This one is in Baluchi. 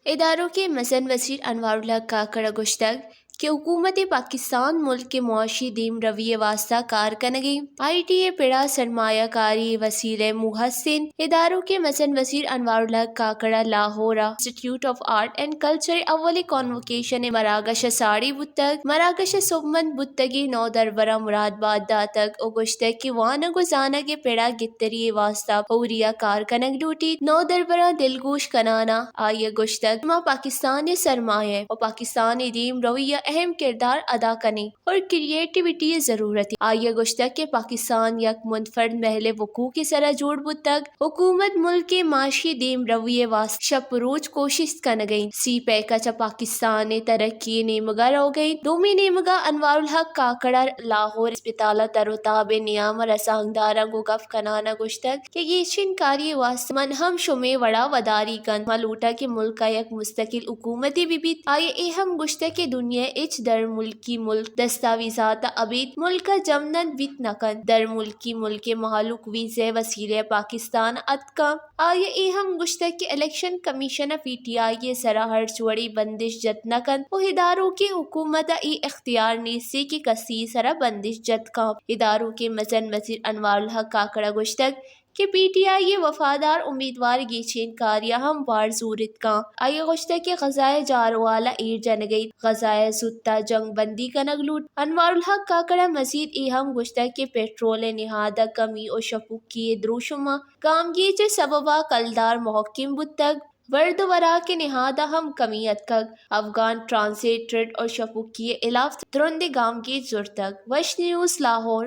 ادارک ءِ مزن وزیر انوار الحق کاکڑ ءَ گوشتگ کہ حکومت پاکستان ملک ءِ معاشی دیمروی ءِ واستہ کار کنگ ءَ انت۔ آئی ٹی ءِ پڑ ءَ سرمایہ کاری ءِ وسیلہ مو ہست انت۔ ادارک ءِ مزن وزیر انوار الحق کاکڑ ءَ لاہور ءَ institute of art and culture ءِ اولی کانووکیشن ءِ مراگش ءَ ساڑی بوتگ۔ مراگش ءَ سوبمند بوتگیں نودربراں مراد بات داتگ ءُ گوشتگ کہ وانگ ءُ زانگ ءِ پڑ ءَ گہتری ءِ واستہ ہوری ءَ کار کنگ لوٹیت۔ نودربراں دلگوش کنان ءَ آئی ءَ گوشتگ کہ ما پاکستان ءِ سرمایہ ءُ پاکستان ءِ دیمروی ءَ اہم کردار ادا کنیں اور کریٹیویٹی ءِ ضرورت انت۔ آئی ءَ گوشتگ کہ پاکستان یک منفرد محل وقوع ءِ سرا جوڑ بوتگ۔ حکومت ملک ءِ معاشی دیمروی ءِ واستہ شپ روچ کوشست کنگ ءَ انت۔ سی پیک ءَ چہ پاکستان ءِ ترقی ءِ نیمگ ءَ روگ ءَ انت۔ دومی نیمگ ءَ انوار الحق کاکڑ ءَ لاہور اسپتال ءِ تر ءُ تاب ءِ نیام ءَ رسانکداراں گوں گپ کنان ءَ گوشتگ کہ گیشین کاری ءِ واستہ من ہم شمے وڑا وداری کنت۔ ما لوٹاں کہ ملک ءَ یک مستقل حکومتے بہ بیت۔ آئی ءَ اے ہم گوشتگ کہ دنیا ءِ ہچ درملکی ملک دستاویزات ءَ ابید ملک ءَ جمنند بیت نہ کنت۔ درملکی ملک ءِ مہلوک ویزہ ءِ وسیلہ ءَ پاکستان ءَ اتک کنت۔ آئی ءَ اے ہم گوشتگ کہ الیکشن کمیشن ءَ پی ٹی آئی ءِ سرا ہرچ وڑیں بندش جت نہ کنت ءُ ادارک ءِ حکومت ءَ اے اختیار نیست کہ کسی ءِ سرا بندش جت کنت۔ ادارک ءِ مزن وزیر انوار الحق کاکڑ ءَ گوشتگ کہ پی ٹی آئی ءِ وفادار امیدوار گیشین کاری ءَ ہم بار زورت کنت۔ آئی ءَ گوشتگ کہ غزہ ءِ جاروال ءَ ایر جنگ ءَ انت، غزہ ءَ زوت ءَ جنگ بندی کنگ لوٹ۔ انوار الحق کاکڑ ءَ مزید اے ہم گوشتگ کہ پٹرول ءِ نہاد ءِ کمی ءُ شپوکی ءِ دروشم ءَ گامگیج ءِ سبب ءَ کلدار مہکم بوتگ۔ ورد ءُ وراک ءِ نہاد ءَ ہم کمی اتکگ۔ افغان ٹرانزٹ ریٹ ءُ شپوکی ءِ ہلاپ ترندیں گامگیج زرتگ۔ وش نیوز لاہور۔